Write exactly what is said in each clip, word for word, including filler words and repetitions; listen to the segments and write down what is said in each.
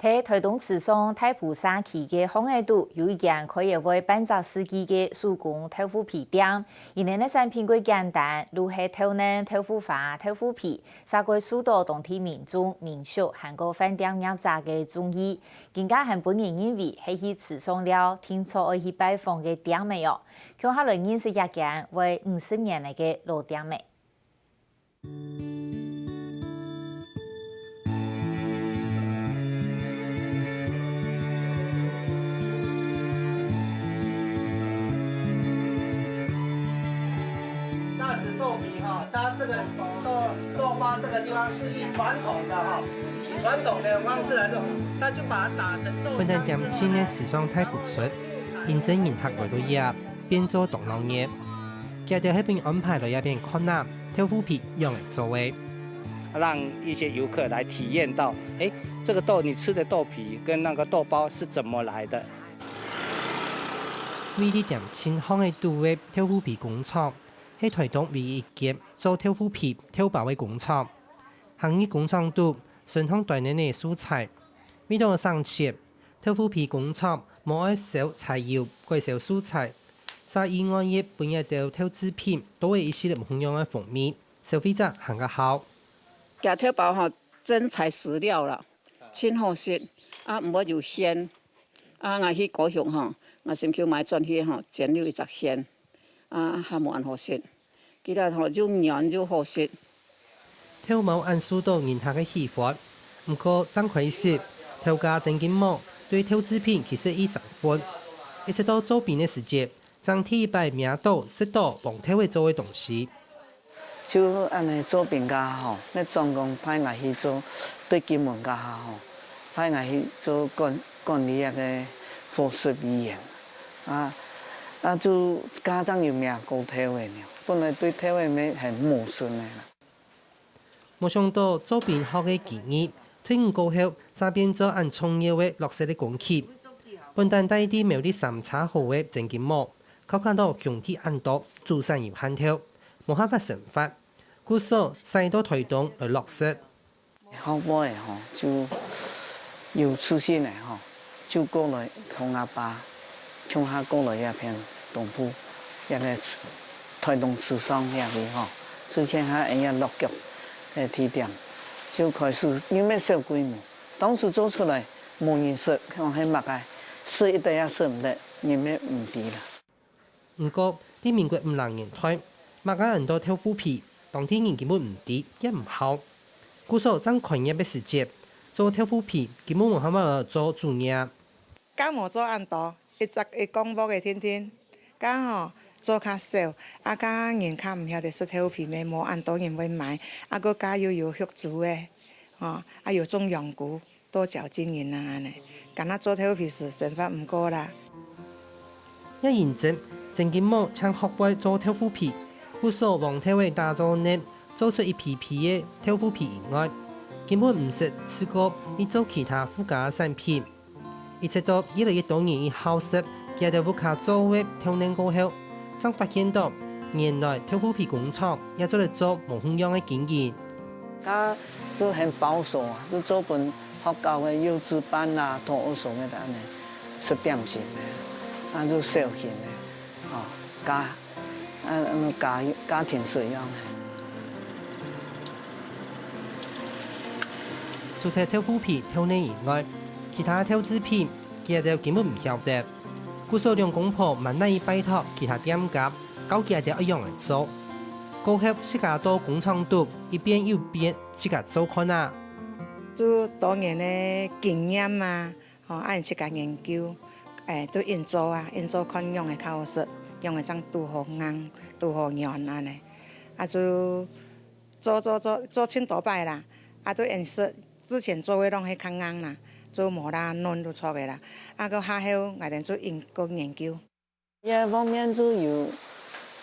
在臺東池上大埔社區个巷仔肚，有一間開業會半隻世紀个手工豆腐皮店。佢等个產品蓋簡單，就係豆乳、豆腐花、豆腐皮，煞蓋受到當地民眾、民宿還過飯店業者个中意。更加還分人認為係去池上尞，定著愛去拜訪个店仔哦。共下來認識這間會五十年个老店仔。 大石豆皮哈，它這個豆，豆花這個地方是以傳統的哈，傳統的方式來弄，那就把它打成豆漿之後呢，本來恬靜个池上大埔出，因爭人客來到這，變做當鬧熱。佢兜係分人安排來這片看啊，豆腐皮仰仔做个。讓一些遊客來體驗到，誒，這個豆，你吃的豆皮跟那個豆包是怎麼來的？位在恬靜巷仔肚个豆腐皮工廠， 係臺東唯一一間做豆腐皮、豆包个工廠。行入工廠肚，先看台面个素材，為著省錢，豆腐皮工廠無愛燒柴油，改燒素材，煞意外个分這兜豆製品多了一息仔毋共樣个風味，消費者還較好。這豆包吼，真材實料啦，真好食，啊，毋會有莧。 啊，𠊎去高雄吼，𠊎心臼買轉去吼，煎了一隻莧，啊，還無恁好食。佢這吼又軟又好食。豆包恁受到人客个喜歡，毋過正開始，頭家曾金木對豆製品其實異生份，一直到做冰个時節，正第一擺摸到、食到黃豆仔做个東西。 就恁呢做冰該下吼，該專工派𠊎去做，對金門該下吼，派𠊎去做管，管理該个伙食委員。啊，啊就該正有名个高豆仔呢，本來對豆仔乜很陌生个啦。無想到做冰學个技藝，退伍過後，煞變做恁重要个落實个工具。本旦戴在苗栗三叉河个曾金木，考慮到兄弟恁多，祖產有限頭，無辦法生活， 故所徙到臺東來落實。後尾吼，就有自信个吼，就過來同阿爸共下過來這片東部，這个池，臺東池上這位吼，就共下恁樣落腳个地點，就開始因為小規模，當時做出來無人識，講係麼个，識一定也識毋得，人乜毋知啦。 毋過，在民國五六年代，麼个安到豆腐皮，當地人根本毋知，也毋曉。故所正開業个時節，做豆腐皮根本無辦法來做主業。該無做恁多，一隻一公屋个定定，該吼做較少，啊該人較毋曉得食豆腐皮，乜無恁多人會買，啊該該又有畜豬个，吼，啊又種羊菇。 多少經營啊恁呢，敢若做豆皮時生活毋過啦。也因爭，曾金木淨學會做豆腐皮，故所黃豆仔打做乳，做出一皮皮个豆腐皮以外，根本毋識試過去做其他附加產品。一直到越來越多人去好食佢兜屋下做个豆乳過後，正發現到，原來豆腐皮工廠也做得做無共樣个經營。 該就很保守啊，就做分學校个幼稚班啦、托兒所个恁呢，食點心个，啊就小型个，吼，家，啊，啊家，家庭使用个。除忒豆腐皮、豆乳以外，其他豆製品，佢兜根本毋曉得。 故所兩公婆慢慢去拜託其他店家，教佢兜愛仰仔做。過後自家到工廠肚一遍又一遍自家做看啊。就多年个經驗啊，吼，恁自家研究，欸，就恁做啊，恁做看仰仔較好食，仰仔正拄好硬，拄好軟恁呢。啊就做做做做盡多擺啦，啊就恁食，之前做个攏係較硬啦，就無啦，軟就著个啦。啊，過下後𠊎兜就恁過研究。 這方面就有，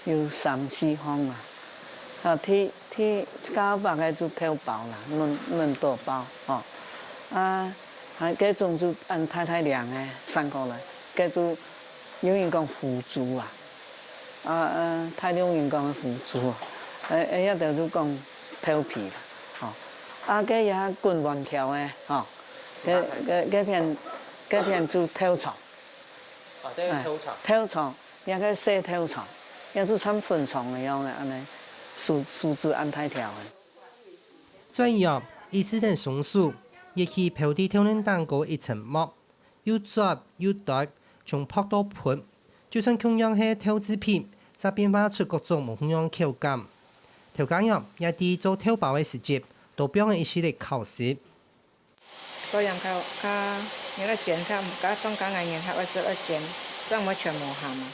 有三四項啊。啊，第，第，較白个就豆包啦，嫩，嫩豆包，吼。啊，還該種就恁大大領个，散過來，該就有人講腐竹啊，啊，啊，大陸人講个腐竹啊，欸，欸，這兜就講豆皮啦，吼。啊，該也滾圓條个，吼，該該該片該片就豆廠，哦，這個豆廠。豆廠，也个細豆廠，也就像粉廠一樣个恁呢，樹樹枝恁大條个。轉樣，意思等松樹，一起鋪在豆乳頂高一層膜，又啜又哚，從薄到噴，就算共樣係豆製品，煞變化出各種無共樣口感。豆家娘也在做豆包个時節，都放了一息仔巧思。 所以較較，你愛煎較較重，較硬，人較愛食愛煎，這樣無全無鹹啊。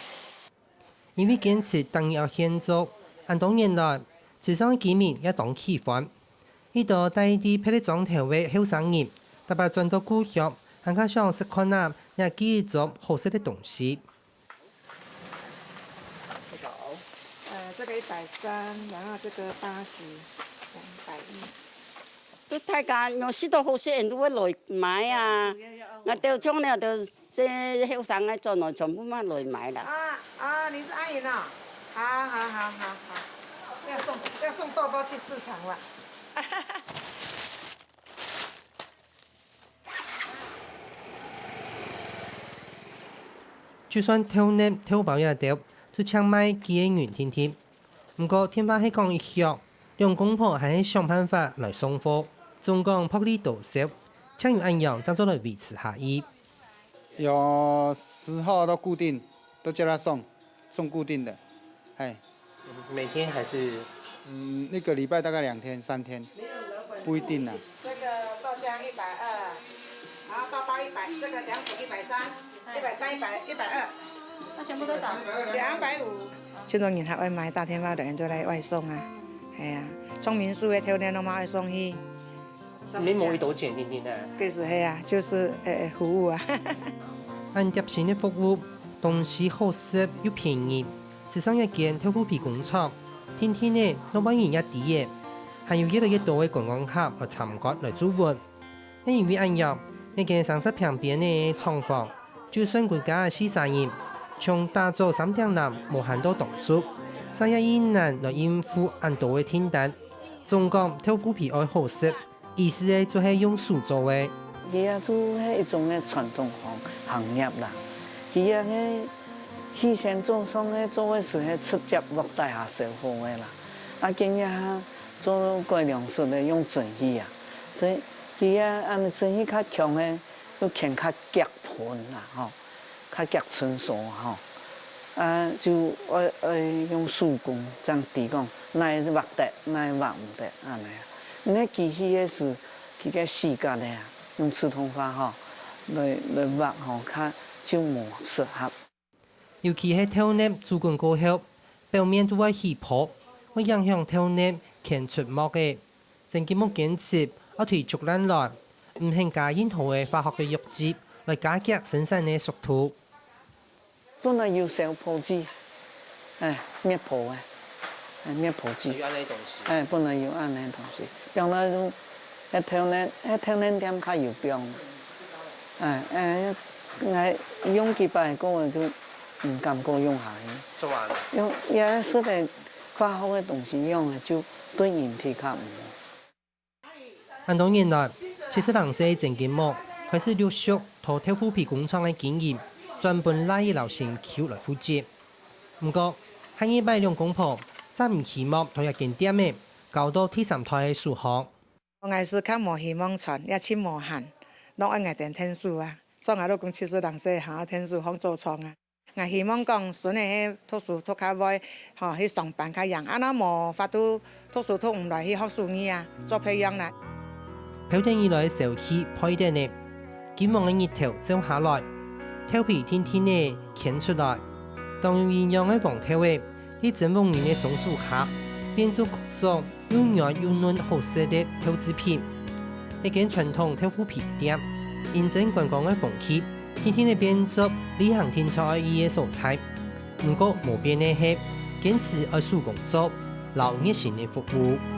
因為堅持逐日愛現做，恁多年來，池上个居民也當喜歡。一兜戴在別个莊頭个後生人，逐擺轉到故鄉，還較想食看啊，也記得做好食个東西。 多少？呃，這個一百三，然後這個八十，兩百一。都大家若食到好食，人都會來買啊。主要要愛我兜像了，都這後生个轉來，全部嘛來買啦。啊啊，你是阿姨呢？好好好好好，要送要送豆包去市場了。 就算豆乳、豆包這兜，就淨賣幾個銀定定。毋過電話係講一響，兩公婆還係想辦法來送貨，總講薄利多銷，淨有恁樣正做得維持下去。有時候都固定，都叫他送，送固定的，嘿。 每天還是？嗯，一個禮拜大概兩天、三天，不一定啦。這個豆漿一百二，然後豆包一百，這個涼粉一百三，一百三、一百、一百二，那全部多少？兩百五。盡多人較愛買，打電話來就來外送啊。係啊，種民宿个豆乳攏嘛愛送去。 你無一兜錢定定呢？其實係啊，就是呃服務啊。恁貼心个服務，東西好食又便宜，池上一間豆腐皮工廠，定定仔老闆人也知仔，還有越來越多个觀光客來參觀來注文。也因為恁樣，這間生食坪邊个廠房 就算歸家四儕人，從打早三點零無閒到當晝，煞也異難來應付恁多个訂單。總講豆腐皮愛好食，意思个就係用手做个。佢啊，就係一種个傳統行行業啦。佢啊，係起先做上个做个時係直接落底下銷貨个啦。啊，今日啊，做改良式个用蒸汽啊，所以佢啊，恁蒸汽較強个， 就牽較遽膨啦，吼，較遽成熟，吼。啊，就愛愛用手工，正知講哪位劃得，哪位劃毋得，恁呢啊。你機器个時，佢个時間个啊，用自動化吼，來來劃吼，較就無適合。 尤其係豆乳煮滾過後，表面都會起泡，會影響豆乳牽出膜仔。曾金木堅持愛對竹籃來，毋肯加任何个化學个藥劑，來加遽生產个速度。本來有燒泡劑，哎，滅泡个，哎，滅泡劑。有恁呢東西。哎，本來有恁呢東西，用來用，迄豆乳，迄豆乳店較有用。 哎，哎，𠊎用幾擺過後就毋敢過用下去。做麼个？用也係个化學个東西用个，就對人體較毋好。恁多年來，七十零歲个曾金木開始陸續同豆腐皮工廠个經營，轉分倈仔摎心臼來負責。毋過，下二擺兩公婆煞毋希望同這間店仔交到第三代个手項。 𠊎係較無希望賺，也盡無閒，攏愛𠊎等𢯭手啊。做𠊎老公七十零歲，還愛𢯭手放做床啊。𠊎希望講孫仔係讀書讀較會，吼，去上班較贏，恁樣無法度讀書讀毋來去學手藝啊，做別樣啦。飄等而來个小氣，飄等呢，金黃个日頭照下來，豆皮定定仔牽出來，當有營養个黃豆仔， 一陣黃仁个松樹下，變做各種又軟又嫩好食个豆製品。一間傳統豆腐皮店，因應觀光个風氣，定定仔變做旅行定著愛去个所在。毋過無變个係，堅持愛手工做，摎熱心个服務。